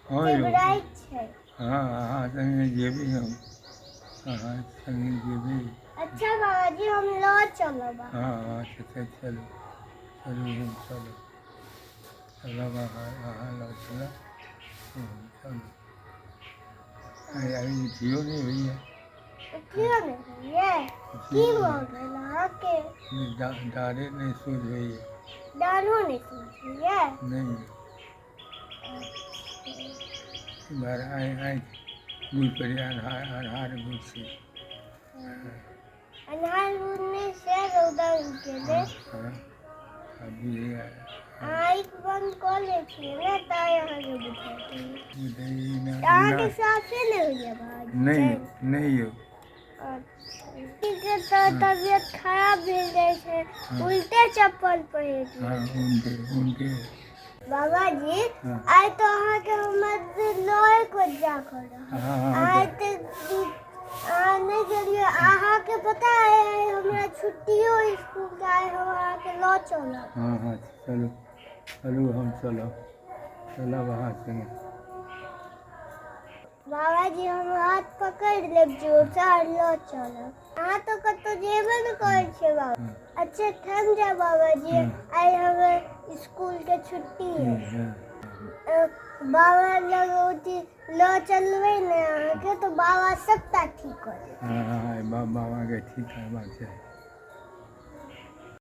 हँ यौ। फेवराइट छै। हँ, अहाँ संगे जेबै हम, अहाँ संगे जेबै। अच्छा बाबाजी, हम लऽ चलब। हँ हँ, अच्छा, चलू चलू, हम चलब चलब, अहाँ अहाँ लऽ चलब, हम चलब। आइ आइ उठियो नहि होइए। उठियो नहि होइए? की भऽ गेल अहाँके? डाँरे नहि सोझ होइए। डाँरो नहि सोझ होइए? नहि। इम्हर आँखि आँखि बुझि पड़ैए, अन्हार अन्हार बुझ छै। अन्हार बुझने से रौदा उगि गेलै। हँ हँ, बुझैए। आँखि बन्द कऽ लै छियै ने, ताहि अहाँके बुझाइत। बुझैए। अहाँके साफे नहि होइए बाबाजी? नहि नहि यौ। के तऽ तबियत खराब भेल जाइ छै, उल्टे चप्पल पहिर। हँ, उल्टे उल्टे। बाबाजी। हँ। आइ तऽ अहाँके हमर लए कऽ जा कर। हँ हँ। आइ तऽ अहाँ नहि गेलियै। अहाँके पता है, आइ हमरा छुट्टियो स्कूलके, आइ हम अहाँके लऽ चलब। हँ हँ, चलू चलू, हम चलब चलब अहाँ संगे। बाबाजी, हम हाथ पकड़ि लेब जोरसँ आर लऽ चलब। अहाँ तऽ कतहु जेबे ने करै छियै बाबा। हँ। अच्छा, थम जाउ बाबाजी। हँ। आइ हमर स्कूलके छुट्टी है। हँ। बाबा लग अथी लऽ चलबै ने अहाँके, तऽ बाबा सबटा ठीक कऽ देत। हँ हँ, बाबाके ठीक करबाक चाही।